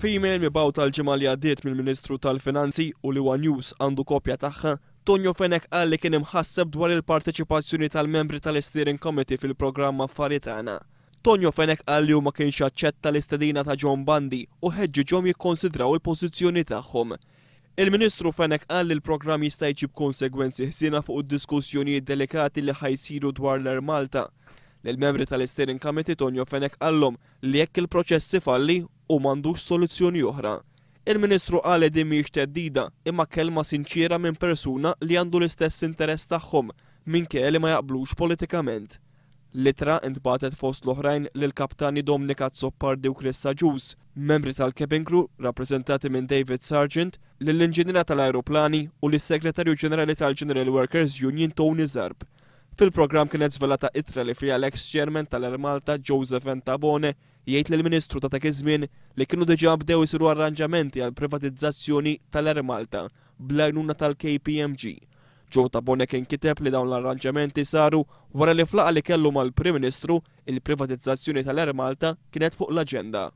F'email mibgħuta l-ġimgħa li għaddiet mill-Ministru tal-Finanzi u li one News għandu kopja tagħha, Tonio Fenech qal li kien imħasseb dwar il-parteċipazzjoni tal-membri tal-Steering Committee fil-programm Affari Tagħna. Tonio Fenech qal li hu ma kienx aċċetta l-istedina ta' John Bundy u ħeġġiġhom jikkonsidraw il-pożizzjoni tagħhom. Il-Ministru Fenech qal li l-programm jista' jġib konsegwenzi ħżiena fuq id-diskussjonijiet delikati li ħa jsiru dwar l-Air Malta. Lill-membri tal-Steering Committee Tonio Fenech qallhom li jekk il-proċess ifalli, hu m'għandux soluzzjoni oħra. Il-Ministru qal li din mhijiex theddida, imma kelma sinċiera minn persuna li għandu l-istess interess tagħhom, minkejja li ma jaqblux politikament. L-ittra ntbagħtet fost l-oħrajn lill-Kaptani Dominic Azzopardi u Chris Agius, membri tal-cabin crew rappreżentati minn David Sargent, lill-inġiniera tal-ajruplani u lis-Segretarju Ġenerali tal-General Workers Union Tony Zarb. Fil-programm kienet żvelata ittra li fiha l-eks Chairman tal-Air Malta Joseph Tabone jgħid lill-Ministru ta' dak iż-żmien li kienu diġà bdew isiru arranġamenti għall-privatizzazzjoni tal-Air Malta bl-għajnuna tal-KPMG. Joe Tabone kien kiteb li dawn l-arranġamenti saru wara li f'laqgħa li kellu mal-Prim Ministru, il-privatizzazzjoni tal-Air Malta kienet fuq l-aġenda.